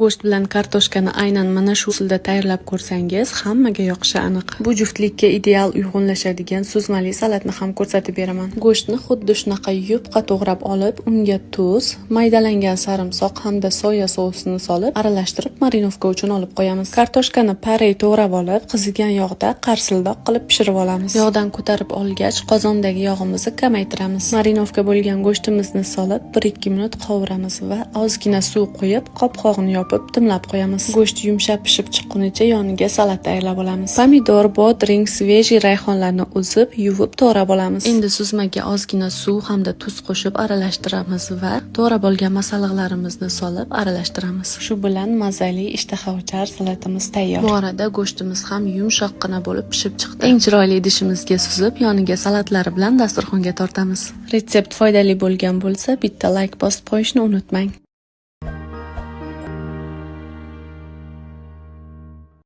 Go'sht bilan kartoshkani aynan mana shu usulda tayyorlab ko'rsangiz, hammaga yoqishi aniq. Bu juftlikka ideal uyg'unlashadigan suzmali salatni ham ko'rsatib beraman. Go'shtni xuddi shunaqa yupqa to'g'rab olib, unga tuz, maydalangan sarimsoq hamda soya sousini solib, aralashtirib marinovka uchun olib qo'yamiz. Kartoshkani parey to'g'rab olib, qizigan yog'da qarsildoq qilib pishirib olamiz. Yog'dan ko'tarib olgach, qozondagi yog'imizni kamaytiramiz. Marinovka bo'lgan go'shtimizni solib, 1-2 minut qovuramiz va ozgina suv quyib, qopqog'ini yopib dimlab qo'yamiz. Go'sht yumshab pishib chiqqunicha yoniga salat tayyorlab olamiz. Pomidor, bodring, свежий rayhonlarni uzib, yuvib to'g'rab olamiz. Endi suzmaga ozgina suv hamda tuz qo'shib aralashtiramiz va to'g'rab olgan masalliqlarimizni solib aralashtiramiz. Shu bilan mazali ishtahaochar salatimiz tayyor. Bu orada go'shtimiz ham yumshoqqina bo'lib pishib chiqdi. Eng chiroyli idishimizga suzib, yoniga salatlari bilan dasturxonga tortamiz. Retsept foydali bo'lgan bo'lsa, bitta layk bosib qo'yishni unutmang.